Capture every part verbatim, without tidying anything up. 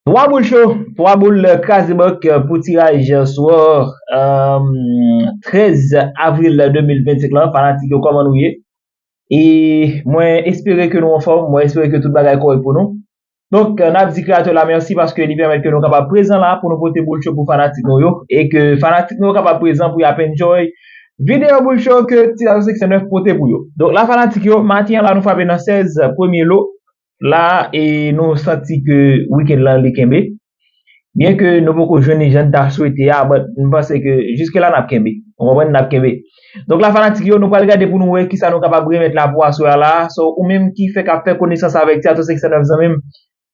Twa boul cho, twa boul kraze bank pou tiraj swè trèz avril de mil vennsenk lan. Fanatik yo, kòman nou ye? E mwen espere ke nou anfòm, mwen espere ke tout bagay kòrèk pou nou. Donk, n ap di Kreyatè la mèsi paske li pèmèt ke nou kapab prezan la pou nou pote boul cho pou fanatik nou yo, e ke fanatik nou yo kapab prezan pou y ap enjoy videyo boul cho ke Ti Tato senk san nèf pote pou yo. Donk la, fanatik yo, maten an la, nou frape nan sèz premye lo. La, e nou santi ke wikenn lan li kenbe. Byen ke nou poko jwenn li jan n ta swete a, but m panse ke jiske la n ap kenbe. Ou konprann, n ap kenbe. Donk la, fanatik yo, nou pral gade pou nou wè kisa nou kapab remèt la pou aswè a la. So, ou menm ki fèk ap fè konesans avèk Ti Tato senk san nèf, zanmi m,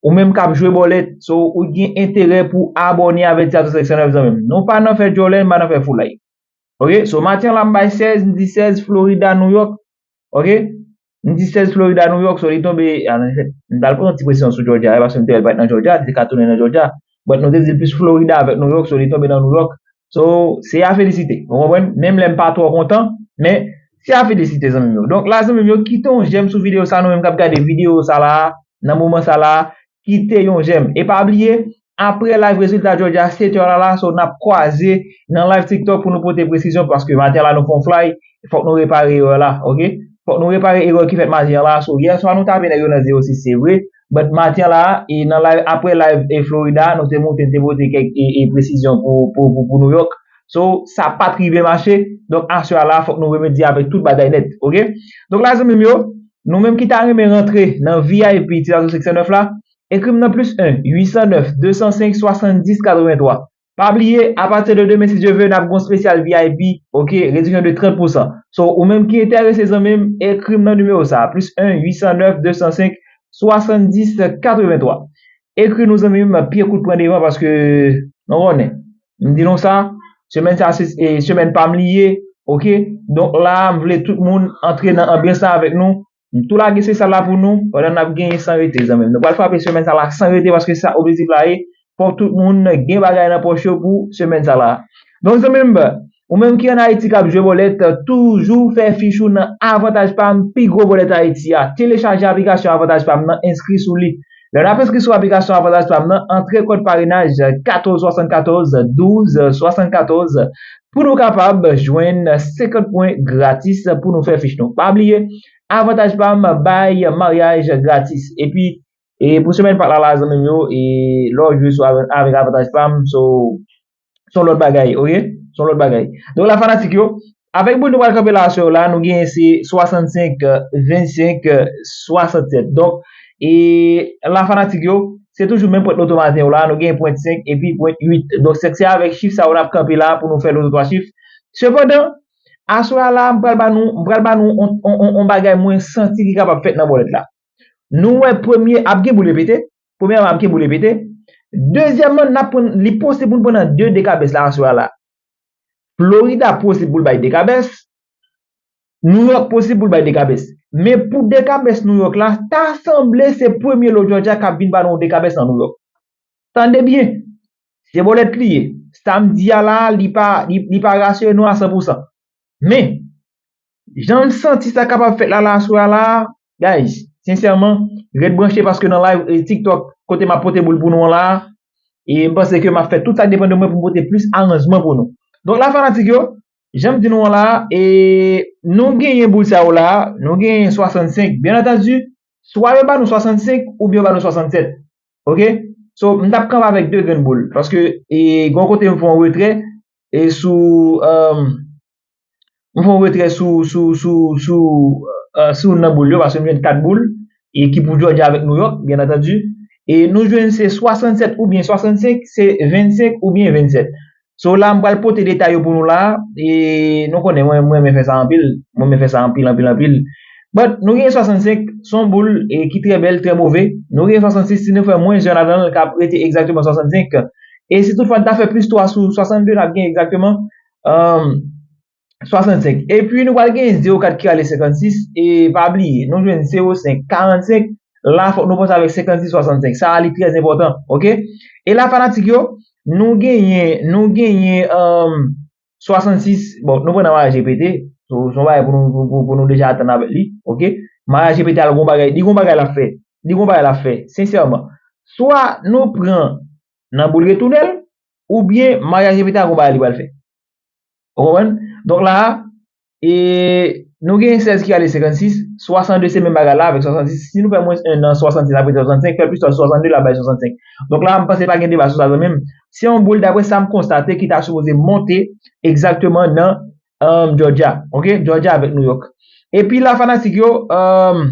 ou menm k ap jwe bòlèt, so, ou gen enterè pou abòne avèk Ti Tato senk san nèf, zanmi m. Nou pa nan fè djòlè, nou pa nan fè foulay. Ok, so maten an la, m bay sèz, m di sèz Florida, New York. Ok, m di sèz Florida, New York, so li tonbe, an fèt, m t al pran yon ti presizyon sou Georgia, paske m te wè l pa t nan Georgia, li te ka tounen nan Georgia. But nou te di l plis Florida avèk New York, so li tonbe nan New York. So, se a felisite, ou konprann? Menm lè m pa twò kontan, men se a felisite, zanmi m yo. Donk la, zanmi m yo, kite yon jèm sou videyo sa, nou menm k ap gade videyo sa la, nan moman sa la, kite yon jèm. E pa bliye, apre live rezilta Georgia, sèt è la la, so n ap kwaze nan live TikTok pou nou pote presizyon, paske maten la nou fè yon fly, fòk nou repare erè la, ok? Fòk nou repare erè ki fèt maten an la. So, yè swa nou tape nèg yo nan zewo sis, se vre, but maten an la, e nan live, apre live e Florida, nou te moute, te pote kèk e, e presizyon pou, pou, pou, pou New York. So, sa pa t rive mache, donk aswè a la, fòk nou remedye avèk tout bagay nèt, ok? Donk la, zanmi m yo, nou menm ki ta renmen rantre nan V I P Ti Tato senk san nèf la, ekri m nan plis en, uit san nèf, de san senk, swasanndis, katrevenntwa. Pa bliye, apati de demen, si Dye vle, n ap gen yon espesyal V I P, ok, rediksyon de trant pousan. So, ou menm ki enterese, zanmi m, ekri m nan nimewo sa, plis en, uit san nèf, de san senk, swasanndis, katrevenntwa. Ekri nou, zanmi m, pye kout pran devan, paske nou konnen. M di nou sa, semèn sa, se e, semèn pa m li ye, ok? Donk la, m vle tout moun antre nan anbyans la avèk nou. M tou lage se sa la pou nou, pandan n ap genyen san rete, zanmi m. Nou pral frape semèn sa la san rete, paske sa objektif la ye. Fòk tout moun gen bagay nan pòch yo pou semèn sa la. Donk, zanmi m, ou menm ki ann Ayiti k ap jwe bòlèt, toujou fè fich ou nan Avantaj Pam, pi gwo bòlèt Ayiti a. Telechaje aplikasyon Avantaj Pam nan, enskri sou li. Lè n ap enskri sou aplikasyon Avantaj Pam nan, antre kòd parenaj katòz swasannkatòz douz swasannkatòz pou nou kapab jwenn senkant pwen gratis pou nou fè fich nou. Pa bliye, Avantaj Pam bay maryaj gratis. Epi, e pou semèn Pak la la, zanmi m yo, e lè w jwe sou avè-, avèk Avantaj Pam, so, se yon lòt bagay, ok? Se yon lòt bagay. Donk la, fanatik yo, avèk boul nou pral kanpe la aswè la, nou genyen se swasannsenk, vennsenk, swasannsèt. Donk, e la, fanatik yo, se toujou menm pwent loto maten yo la, nou genyen pwent senk epi pwent uit. Donk, se, se avèk chif sa yo n ap kanpe la pou nou fè loto twa chif. Sepandan, aswè a la, m pral ba nou, m pral ba nou on, on, on, on bagay mwen santi ki kapab fèt nan bòlèt la. Nou wè premye ap gen boul repete. Premyèman, ap gen boul repete. Dezyèmman, n ap pran, li posib pou n pran nan de dekabès la aswè a la. Florida posib pou l bay dekabès. New York posib pou l bay dekabès. Men pou dekabès New York la, ta sanble se premye lo Georgia k ap vin ba nou dekabès nan New York. Tande byen. Se bòlèt li ye. Sa m di a la, li pa, li, li pa rasire nou a san pou san. Men, jan m santi sa kapab fèt la, la, aswè a la, guys, sensèman, ret branche paske nan live, e, TikTok, kote m ap pote boul pou nou an la, e m panse ke m ap fè tout sa k depann de mwen pou m pote plis aranjman pou nou. Donk la, fanatik yo, jan m di nou an la, e nou genyen boul sa yo la, nou genyen swasannsenk, byen antandi, swa yo ba nou swasannsenk oubyen yo ba nou swasannsèt. Ok? So, m t ap kanpe avèk de grenn boul. Paske, e, gon kote m fè yon retrè, e sou, um, m fè yon retrè sou, sou, sou, sou, uh, sou nan boul yo, paske m jwenn kat boul, e ki pou Georgia avèk New York, byen antandi. E nou jwenn se swasannsèt oubyen swasannsenk, se vennsenk oubyen vennsèt. So la, m pral pote detay yo pou nou la. E nou konnen, mwen, mwen renmen fè sa anpil. Mwen renmen fè sa anpil, anpil, anpil. But, nou gen swasannsenk, se yon boul, e ki trè bèl, trè move. Nou gen swasannsis, si nou fè mwens en ladan l, l k ap rete egzakteman swasannsenk. E si toutfwa n ta fè plis twa sou swasannde, n ap gen egzakteman, um, swasannsenk. Epi, nou pral gen zewo kat ki rale senkannsis. E pa bliye, nou jwenn zewo senk, karannsenk. La, fòk nou panse avèk senkannsis, swasannsenk. Sa a, li trè enpòtan, ok? E la, fanatik yo, nou genyen, nou genyen, um, swasannsis, bon, nou pran nan maryaj repete, so, se yon bagay pou nou, pou, pou, pou nou deja atann avèk li, ok? Maryaj repete a, l gon bagay, li gon bagay l ap fè. Li gon bagay l ap fè, sensèman. Swa nou pran nan boul retounen l, oubyen maryaj repete a gon bagay li pral fè. Ou konprann? Donk la, e, nou gen sèz ki ale senkannsis, swasannde se menm bagay la avèk swasannsis. Si nou fè mwens en nan swasannsis apre swasannsenk, fè plis swasannde la bay swasannsenk. Donk la, m panse pa gen deba sou sa zanmi m. Se yon boul daprè sa m konstate ki ta sipoze monte egzakteman nan um, Georgia. Ok? Georgia avèk New York. Epi la, fanatik yo, um,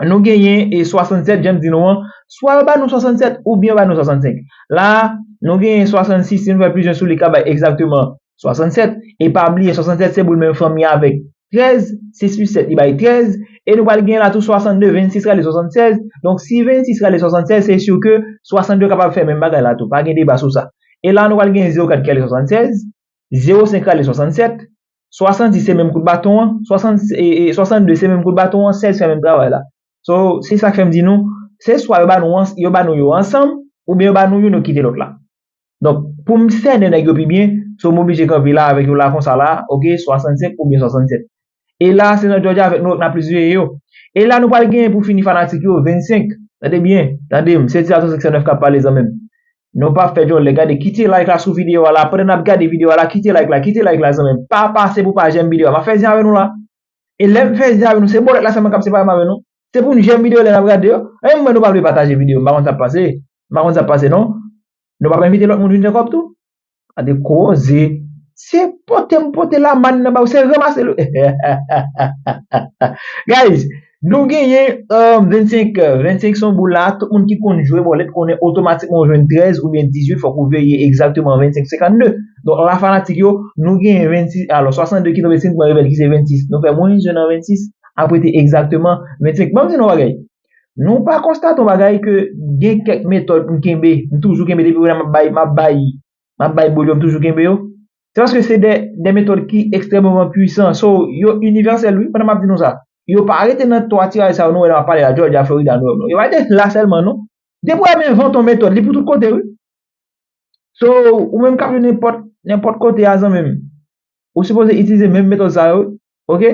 nou genyen e swasannsèt, jan m di nou an, swa yo ba nou swasannsèt oubyen yo ba nou swasannsenk. La, nou genyen swasannsis, si nou fè plis en sou li, ka bay egzakteman swasannsèt. E pa bliye, swasannsèt se boul menm fanmi avèk trèz, sis plis sèt, li bay trèz. E nou pral genyen la tou swasannde, vennsis rale swasannsèz. Donk, si vennsis rale swasannsèz, se si ke swasannde kapab fè menm bagay la tou. Pa gen deba sou sa. E la, nou pral genyen zewo kat ki rale swasannsèz, zewo senk rale swasannsèt, swasanndis se menm kout baton an, swasannde se menm kout baton an, sèz fè menm travay la. So, se sa k fè m di nou, se swa yo ba nou, yo ba nou yo ansanm, oubyen yo ba nou youn, yo kite lòt la. Donk, pou m sènen nèg yo pi byen, so m oblije kanpe la avèk yo la konsa la, ok, swasannsenk oubyen swasannsèt. E la, se nan Georgia avèk nou n ap plis veye yo. E la, nou pral genyen pou fini fanatik yo, vennsenk. Tande byen, tande m, se Ti Ato senk san nèf k ap pale zanmi m. Nou pa fè djòlè, gade, kite like la sou videyo a la. Pandan n ap gade videyo a la, kite like la, kite like la zanmi m. Pa pase pou pa jèm videyo a. M ap fè zen avè nou la. E lè m fè zen avè nou, se bòlèt la sèlman k ap separe m avè nou. Se pou n jèm videyo lè n ap gade yo. E mwen nou pa vle pataje videyo, m pa konn sa k pase. M pa konn sa k pase non. Nou p ap envite lòt moun vin fè kòb tou? Gade koze. Se pote m pote la man nan ba ou, se ranmase l. Guys, nou genyen um, vennsenk, vennsenk se yon boul la, tout moun ki konn jwe bòlèt konnen otomatikman ou jwenn trèz oubyen dizuit, fòk ou veye egzakteman vennsenk senkannde. Donk la fanatik yo, nou genyen vennsis, alò swasannde ki tonbe si n pran revèl ki se vennsis, nou fè mwens de nan vennsis, apre te egzakteman vennsenk. Ban m di nou yon bagay. Nou pa konstate yon bagay ke gen kèk metòd m kenbe, m toujou kenbe depi m ap bay, m ap bay, m ap bay boul yo, m toujou kenbe yo. Se paske se de, de metòd ki ekstrèmeman pwisan. So, yo inivèsèl wi, pandan m ap di nou sa. Yo pa rete nan twa tiraj sa yo nou wè n ap pale la, Georgia, Florida, New York non. Yo pa rete la sèlman non. Depi w wè m envante yon metòd, li pou tout kote wi. So, ou menm k ap jwe nenpòt, nenpòt kote a zanmi m, ou sipoze itilize menm metòd sa yo, ok?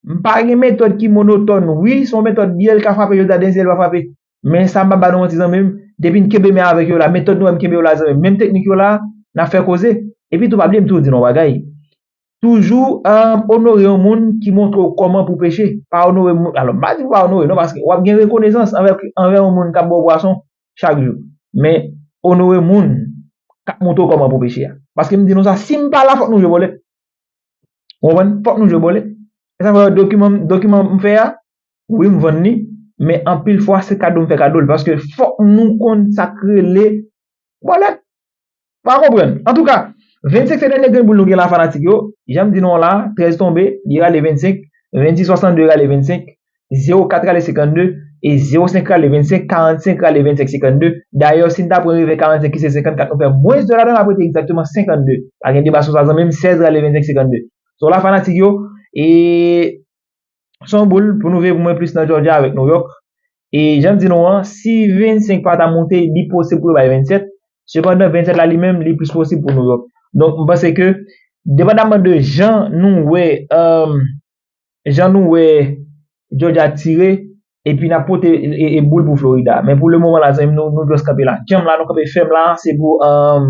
M pa gen metòd ki monotòn. Wi, se yon metòd byen, l ka frape, jodi a Denzel pa frape. Men sa m pa ba nou manti zanmi m, depi n kenbe men avèk yo la, metòd nou wè m kenbe yo la zanmi m, menm teknik yo la, n ap fè koze. Epi tou pa bliye m toujou di nou yon bagay. Toujou um, onore yon moun ki montre w kòman pou peche. Pa onore moun, alò m pa di pou pa onore non, paske w ap gen rekonesans anvè, anvè yon moun k ap ba w pwason chak jou. Men onore moun k ap montre w kòman pou peche a. Paske m di nou sa, si m pa la, fòk nou jwe bòlèt. Ou konprann? Fòk nou jwe bòlèt. E sa fè dokiman, dokiman m fè a, wi m vann li, men anpil fwa se kado m fè kado l. Paske fòk nou konn sa k rele bòlèt. Pa konprann. Antouka, vennsenk se dènye grenn boul nou gen la fanatik yo. Jan m di nou an la, trèz tonbe, li rale vennsenk, vennsis swasannde rale vennsenk, zewo kat rale senkannde, e zewo senk rale vennsenk, karannsenk rale vennsenk senkannde. Dayè, si n ta pran revè karannsenk ki se senkannkat, nou fè mwens de ladan l ap rete egzakteman senkannde. Pa gen deba sou sa zanmi m, sèz rale vennsenk senkannde. So la fanatik yo, e se yon boul pou nou veye pou mwen plis nan Georgia avèk New York. E jan m di nou an, si vennsenk pa ta monte, li posib pou yo bay vennsèt. Sepandan, vennsèt la li menm, li plis posib pou New York. Donk, m panse ke, depandamman de jan nou wè, um, jan nou wè Georgia tire, epi n ap pote e, e boul pou Florida. Men pou le moman la, zanmi m, nou, nou just kanpe la. Djanm la, nou kanpe fèm la, se pou um,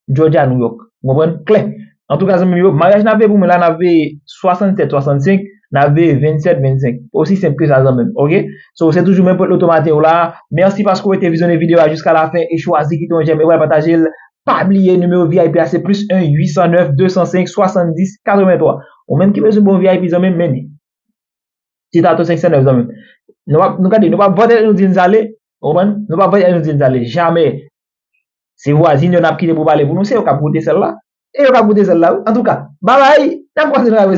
Georgia, New York. Ou konprann? Klè. Antouka, zanmi m yo, maryaj n ap veye pou mwen la, n ap veye swasannsèt swasannsenk, n ap veye vennsèt vennsenk. Osi senp ke sa, zanmi m. Ok? So, se toujou menm pòt loto maten yo la. Mèsi paske w rete vizyonnen videyo a jiska lafen e chwazi kite yon jèm e pral pataje l. Pa bliye, nimewo V I P a se plis en uit san nèf de san senk swasanndis katrevenntwa. Ou menm ki bezwen bon V I P, zanmi m, men li. Ti Tato senk san nèf, zanmi m. Nou pa, nou gade, nou pa vòt tèt nou di n sale. Ou konprann? Nou pa vòt tèt nou di n sale. Jamè. Se vwazin yo n ap kite pou pale pou nou. Se yo k ap goute sèl la. E yo k ap goute sèl la, wi. Antouka, babay, n ap kwaze nan